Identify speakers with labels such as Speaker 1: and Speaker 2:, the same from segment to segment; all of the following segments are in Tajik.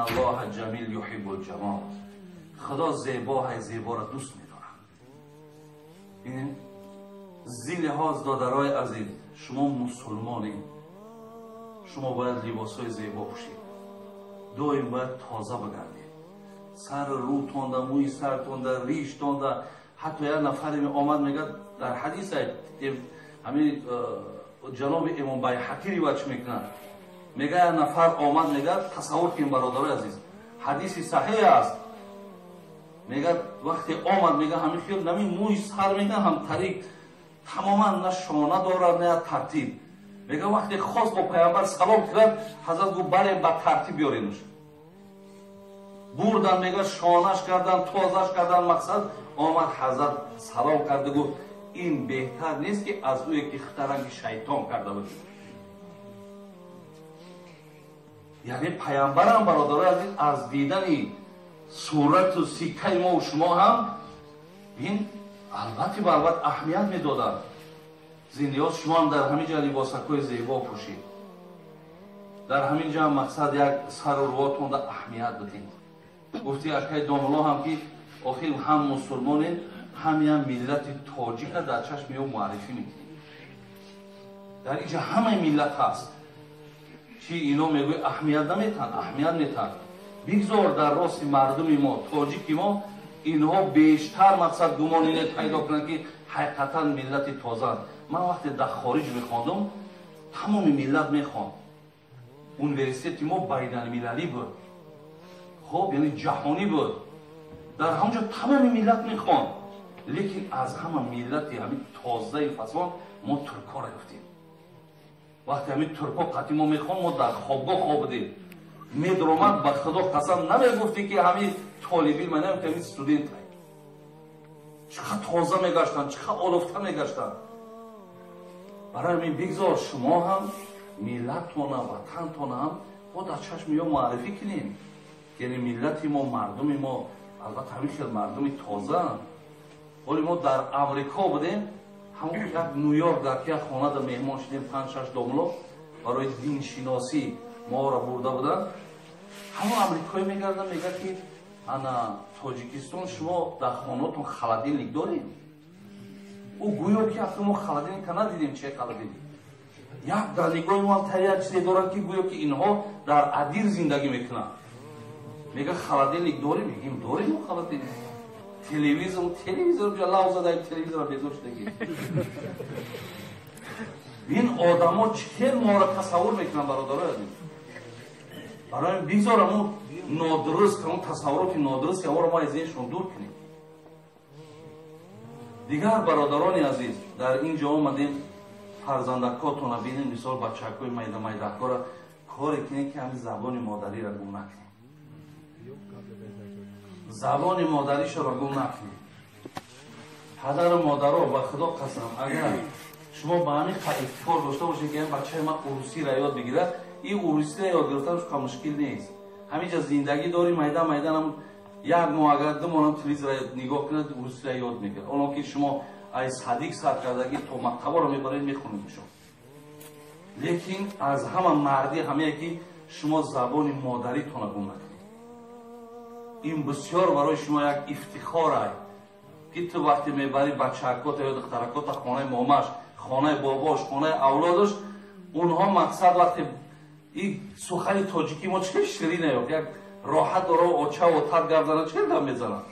Speaker 1: Аллоҳ ҷамил юҳиббул ҷамол. Худо зебоҳай, зеборо дӯст медорад. Зин лиҳоз, додарои азиз, шумо мусулмонед, шумо бояд либосҳои зебо пӯшед, доим бояд тоза бигардед, сар рӯтонда, мӯи сартонда, риштонда. Ҳатто як нафаре омад, мегӯяд, дар ҳадис ҳамин ҷаноби имом Байҳақӣ ривоят мекунад, мегӯяд, як нафар омад, мегӯяд, тасаввур кунед, бародарои азиз, ҳадиси саҳеҳ аст, мегӯяд, вақте омад, мегӯяд, ҳамин хел нами мӯи сар, мегӯяд, ҳам тарик тамоман на шона дорад, на тартиб. Мегӯяд, вақте хост бо паямбар салом кунад, ҳазрат гуфт, барем, ба тартиб биёренуш. Бурдан, мегӯяд, шонаш кардан, тозаш кардан, мақсад омад, ҳазрат салом карда гуфт, ин беҳтар нест ки аз ӯе ки хитаранги шайтон карда буд. Яъне паямбарам, бародарои азиз, аз дидани сурату сикаи мо шумо ҳам ин албатта ба албатта аҳамият медоданд. Зиндиёз шумо ҳам дар ҳамин ҷа либосакҳои зебо пӯшид, дар ҳамин ҷа мақсад як сару рӯотонда аҳамият бидед. Гуфти акай домло ҳам ки охир ҳам мусулмонед, ҳам як миллати тоҷика дар чашми ё муаррифӣ мекунед. Дар инҷа ҳамаи миллат ҳаст. Чи ино мегӯй аҳамият наметаҳанд? Аҳамият метаҳанд. Бигзор дар рости мардуми мо, тоҷики мо, инҳо бештар мақсад гумон ине пайдо кунанд ки ҳақиқатан миллати тозаанд. Ман вақте дар хориҷ мехондум, тамоми миллат мехонд. Университети мо байналмилалӣ буд, хоб, яъне ҷаҳонӣ буд. Дар ҳамонҷо тамоми миллат мехонд, лекин аз ҳама миллати ҳамин тозаи фасон мо туркҳоро ёфтем. Вақте ҳамин туркҳо қатъи мо мехонд, мо дар хобгоҳ хоб будем. Медромад, ба худо қасам, намегуфтӣ ки ҳамин толибилм, намегуфти ҳамин студент. Чӣ қадр тоза мегаштанд, чӣ қадр олуфта мегаштанд. Барои ҳамин бигзор шумо ҳам миллаттона, ватантона ҳам бо дар чашми ё муаррифӣ кунем. Яъне миллати мо, мардуми мо албатта ҳамин хел мардуми тозаанд. Ҳоли мо дар Амрико будем, ҳамон як Нью-Йорк дар як хонада меҳмон шудем, 5-6 домло барои диншиносӣ моро бурда буданд. Ҳамон амрикоӣ мегардад, мегӯяд ки ана Тоҷикистон шумо дар хонаотон холодильник доред? Ӯ гӯё ки асло мо холодильника надидем, че холодильник. Як дар нигоҳи мо ҳам як чизе доранд ки гӯё ки инҳо дар адир зиндагӣ мекунанд. Мегӯяд, холодильник дорем? Мегӯем, дорем мо холодильник. Телевизор, телевизор ҷа лав зада, телевизорро безор шудагӣ. Ин одамо чӣ хел моро тасаввур мекунанд, бародарои азиз? Барои бигзор ҳамон нодуруст, ҳамон тасаввуроти нодуруст ҳамонро мо аз зеҳншон дур кунем. Дигар бародарони азиз, дар ин ҷо омадем, фарзандакотонро бинем, мисол бачакҳои майда майдакҳоро коре кунем ки ҳамин забони модариро гум накунем. Забони модаришро гум накунем. Падару модаро, ба худо қасам, агар шумо ба ҳамин ифтихор дошта бошед ки ин бачаи ман урусиро ёд бигирад, ин урусиро ёд гирифтанаш ка мушкил нест. Ҳаминҷа зиндагӣ дорӣ, майда майданам як моҳ агар ду моҳам телевизорро нигоҳ кунад, урусиро ёд мегирад. Оно ки шумо аз садик сар кардагӣ то мактабаро мебаред, мехонед шумо. Лекин аз ҳама мардӣ ҳамае ки шумо забони модаритонро гум накунед. Ин бисёр барои шумо як ифтихор аст ки ту вақте мебарӣ бачаакота ё духтаракота хонаи момаш, хонаи бобош, хонаи авлодаш, онҳо мақсад вақте ин сухани тоҷикӣ мо чӣ ширин аёк, як роҳат дора, оча отат гап занад, чӣ гап мезанад?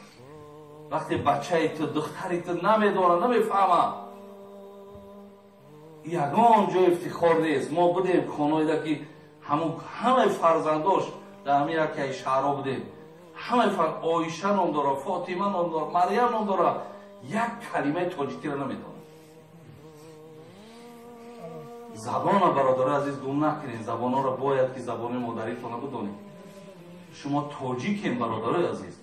Speaker 1: Вақте бачаи ту, духтари ту намедонад, намефаҳмад, ягон ҷой ифтихор нест. Мо будем хонаида ки ҳамон ҳамаи фарзандош дар ҳамин якаи шаҳрҳо будем, ҳамаи Оиша ном дора, Фотима ном дора, Марьям ном дора, як калимаи тоҷикиро намедонад. Забонро, бародарои азиз, гум накунед. Забонҳоро бояд ки забони модаритонро бидонед. Шумо тоҷикем, бародарои азиз.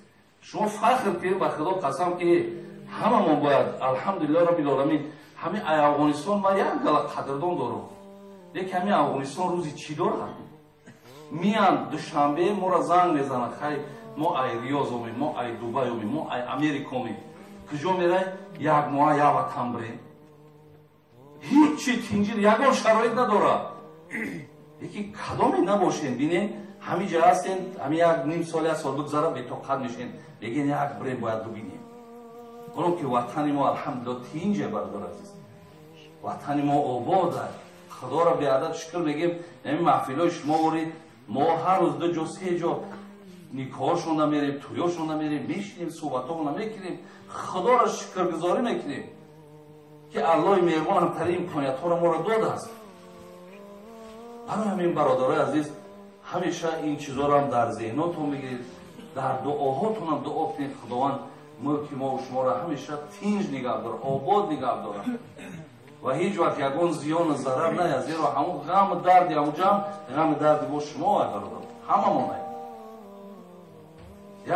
Speaker 1: Шумо фахр кунед, ба худо қасам ки ҳамамон бояд, алҳамдулиллоҳ роббил оламин, ҳамин Афғонистон ман як гала қадрдон дорам. Лекин ҳамин Афғонистон рӯзи чӣ дорад? Миянд Душанбе, моро занг мезананд, хай мо ай Риёз омем, мо ай Дубай омем, мо ай Америка омем. Куҷо мерай? Як моҳ як ватан бирем. Ҳеҷ чи тинҷир ягон шароит надорад. Лекин кадоме набошем, бинем, ҳамин ҷа ҳастем, ҳамин як ним сол, як сол бигзара, бетоқат мешем, лекин як бирем бояд бибинем. Оно ки ватани мо алҳамдулиллоҳ тинҷа, бародар азиз, ватани мо обод аст. Худоро беадад шукр мегем. Ҳамин маҳфилҳои шумо ворид, мо ҳар рӯз ду ҷо, се ҷо никоҳшон намерем, тӯёшон намерем, мешинем, суҳбатҳоро мекунем, Худоро шукргузорӣ мекунем, ки Аллоҳи меҳрубон ҳамтарин имкониятҳоро моро додааст. Барои ҳамин, бародарои азиз, ҳамеша ин чизҳоро ҳам дар зеҳнотон бигиред, дар дуоҳотонам дуо кунед, Худованд мулки мо ва шуморо ҳамеша тинҷ нигаҳ дорад, обод нигаҳ дорад ва ҳеҷ вақт ягон зиёну зарар наяд, зеро ҳамон ғаму дарди ҳамон ҷамъ ғаму дарди бо шумо ай, бародар, ҳамамон ай.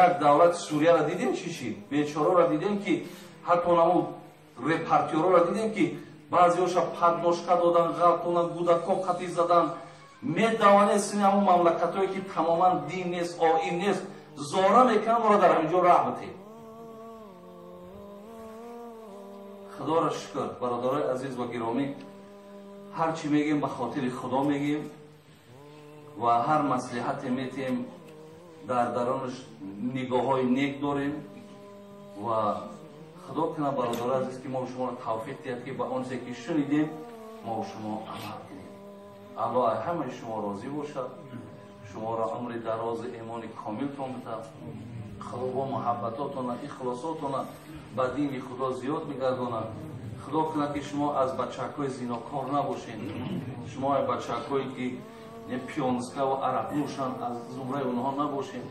Speaker 1: Як давлати Сурияро дидем, чӣ шид, бечораро дидем, ки ҳатто ҳамон репортёрро дидем, ки баъзеҳоша подножка додан, ғалтонан, гудако қатӣ задан, медаване сини ҳамон мамлакатҳое ки тамоман дин нест, оин нест, зора мекунанд, моро дар ҳамин ҷо раҳм битед. Худоро шукр, бародарои азиз ва гиромӣ, ҳар чӣ мегем ба хотири Худо мегем ва ҳар маслиҳате метиҳем дар даронаш нигоҳҳои нек дорем ва Худо кунад, бародарои азиз, ки мо шуморо тавфиқ диҳад, ки ба он чизе ки шунидем мо шумо амал кунем. Аллоҳ ҳамаи шумо розӣ бошад, шуморо умри дарози имони комилтон бидиҳад, Худо бо муҳаббатотона, ихлосотона ба дини Худо зиёд мегардонад. Худо кунад, ки шумо аз бачакҳои зинокор набошед, шумо аз бачакҳое ки пионска ва арақнӯшанд, аз зумраи онҳо набошед.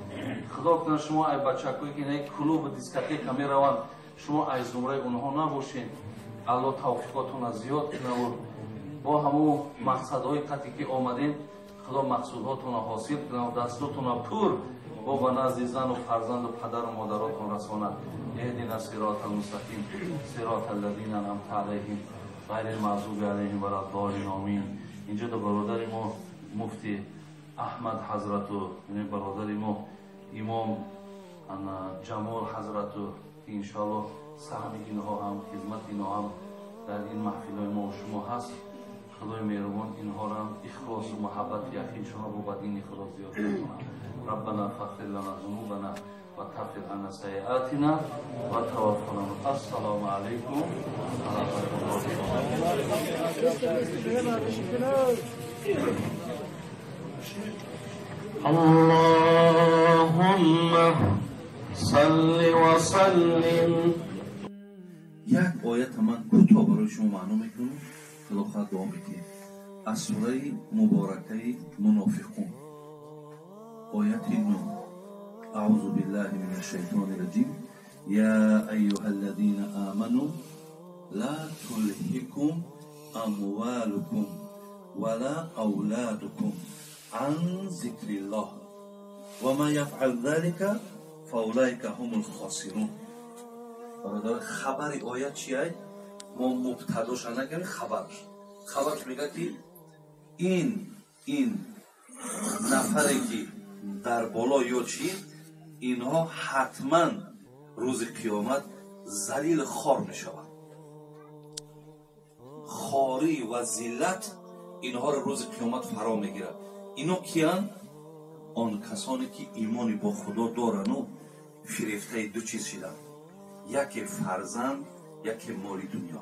Speaker 1: Худо кунад, шумо аз бачакҳое ки клубу дискотека мераванд, шумо аз зумраи онҳо набошед. Аллоҳ тавфиқотона зиёд кунад бо ҳамон мақсадҳои қатъӣ ки омадем, Худо мақсудҳотона ҳосил кунад, дастотона пур бо ба назди зану фарзанду падару модаротон расонад. اهدنا الصراط المستقیم صراط الذین انعمت علیهم غیر المغضوب علیهم ولا الضالین آمین. اینجا دو برادر ما مفتی احمد حضرت و برادر ما امام جمال حضرت و انشاءالله سهم اینها هم خدمت اینها هم در این محفل ما و شما هست. خدای مهربان اینها را هم اخلاص و محبت یقینشان را با دین خدا زیاد کنه. ربنا فاغفر لنا ذنوبنا وكفر عنا سيئاتنا وتوفنا. السلام عليكم ورحمة الله وبركاته. اللهم صل وسلم. یک آیت من کوتاه برای شما معنا میکنم، خدا خواهد دعا میکنیم. از سوره مبارکه منافقون آیت 9. اعوذ بالله من الشیطان الرجیم. یا ایها الذین آمنوا لا تلهکم اموالکم ولا اولادکم عن ذکر الله وما يفعل ذلك فاولئک هم الخاسرون. برادر، خبر آیت چیه؟ ما مبتداش نگیم، خبرش میگه که این نفری که در بالا یا چی، اینها حتما روز قیامت ذلیل خار میشوند. خاری و ذلت اینها رو روز قیامت فرا میگیرد. اینا کیان؟ آن کسانی که ایمانی با خدا دارن و فریفته دو چیز شدن، یکی فرزند، یکی مال دنیا.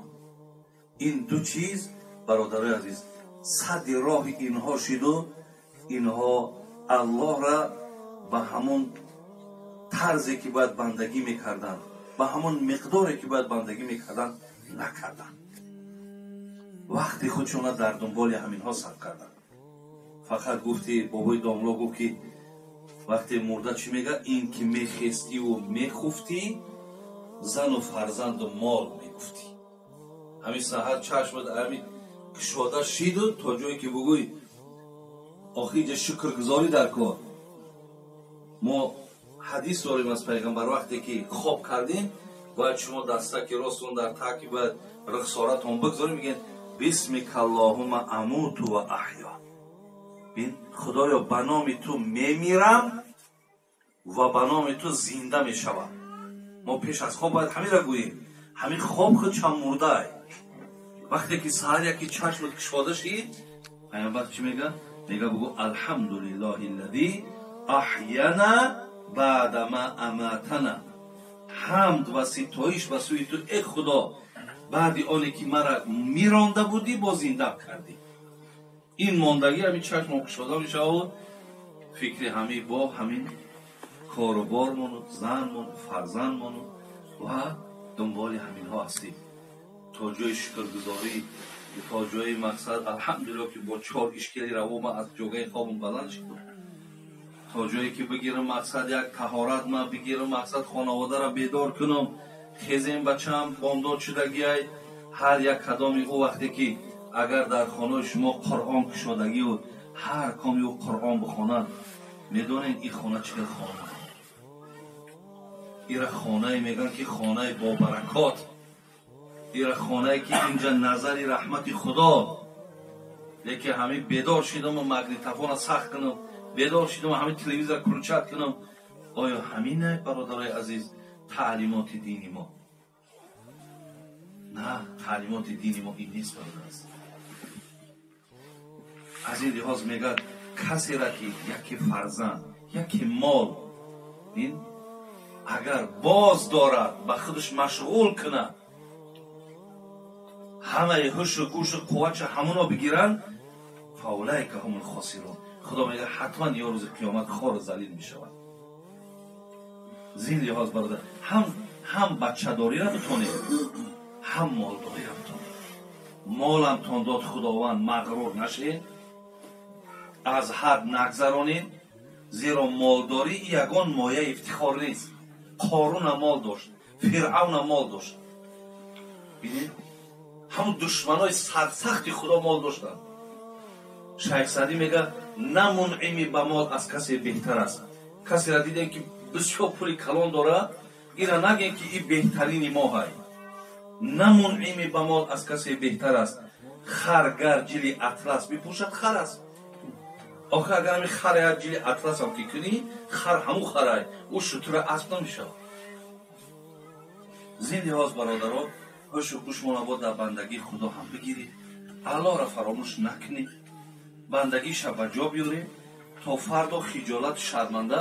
Speaker 1: این دو چیز برادرای عزیز صد راه اینها شد و اینها الله را به همون طرزی که باید بندگی میکردن، به همون مقداری که باید بندگی میکردن نکردن. وقتی خودشون در دنبال همینها صرف کردن. فقط گفتی بابای داملا گفت که وقتی مرده چی میگه؟ این که میخستی و میخفتی، زن و فرزند و مال میگفتی. همین سحر چشم همین کشاده شید و تا جایی که بگوی آخه اینجا شکرگزاری در کار. ما حدیث داریم از پیغمبر، وقتی که خواب کردیم باید شما دستک راستون در تاکی باید رخسارتون بگذاریم، میگن بسمک اللهم اموت و احیا. بین خدایا به نام تو میمیرم و به نام تو زنده میشوم. ما پیش از خواب باید همین را گوییم. همین خواب خود چند مرده. وقتی که سحر یکی چشمت کشاده شید، پیامبر چی میگه؟ Мега бугу алҳамдулиллаҳи аллази аҳяна баъда ма аматана. Ҳамд ва ситоиш ба сӯи ту эй Худо, баъди оне ки мара миронда будӣ, боз зинда кардӣ. Ин мондагӣ ҳамин чашмон кушода мешавад, фикри ҳамин бо ҳамин корубормону занмону фарзандмону ва дунболи ҳаминҳо ҳастем. То ҷои шукргузорӣ, то ҷои мақсад алҳамдулиллоҳ ки бо чор ишкели раво ман аз ҷогаи хобам баланд шудам, то ҷое ки бигирам мақсад як таҳорат ман бигирам, мақсад хонаводаро бедор кунам, хезем бачаам бомдод шудагиай. Ҳар як кадоми ӯ вақте ки агар дар хонаи шумо Қуръон кушодагиу ҳар коми ӯ Қуръон бихонад, медонед ин хона чӣ хел хона? Ира хонае мегӯянд ки хонаи бобаракот, ира хонае ки инҷа назари раҳмати Худо. Лекин ҳамин бедор шидаму магнитофона сахт кунам, бедор шидаму ҳамин телевизор включать кунам, оё ҳамина бародарои азиз таълимоти дини мо? На, таълимоти дини мо ин нест, бародар азиз. Аз ин лиҳоз мегӯяд касера ки яке фарзанд, яке мол ин агар боз дорад, ба худаш машғул кунад, ҳамаи ҳушу гӯшу қувватша ҳамуно бигиранд, фаулайка ҳумул хосирун. Худо мегӯяд ҳатман ё рӯзи қиёмат хору залил мешавад. Зин лиҳоз бародар, ҳам бачадориро битонед, ҳам молдориро битонед. Моламтон дод Худованд, мағрур нашед, аз ҳад нагзаронед, зеро молдорӣ ягон мояи ифтихор нест. Қоруна мол дошт, Фиръавна мол дошт. Бинед, ҳамун душманои сарсахти Худо мол доштанд. Шайх Саъдӣ мегӯяд на мунъими ба мол аз касе беҳтар аст. Касеро дидем ки бисёр пули калон дорад, ира нагем ки и беҳтарини мо ҳай. На мунъими ба мол аз касе беҳтар аст. Хар гар ҷили атлас бипӯшад, хар аст. Охир агар ҳамин хар як ҷили атласам ки кунӣ, хар ҳамун харай, ӯ шутура асп намешавад. Зин лиҳоз бародаро, ҳушу гӯшмона бо дар бандагии Худо ҳам бигиред, Аллоҳро фаромӯш накунед, бандагиша ба ҷо биёред, то фардо хиҷолату шарманда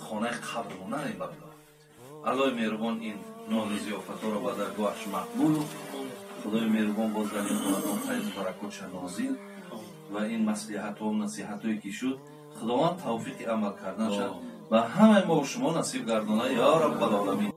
Speaker 1: хонаи қабрмо нарем. Бародар, Аллоҳи меҳрубон ин нону зиёфатҳоро ба даргоҳаш мақбулу Худои меҳрубон боз дар ин хонадон файзу баракотша нозил ва ин маслиҳатҳо насиҳатҳое ки шуд, Худованд тавфиқи амал карданша ба ҳамаи мо шумо насиб гардона, ё Раббал оламин.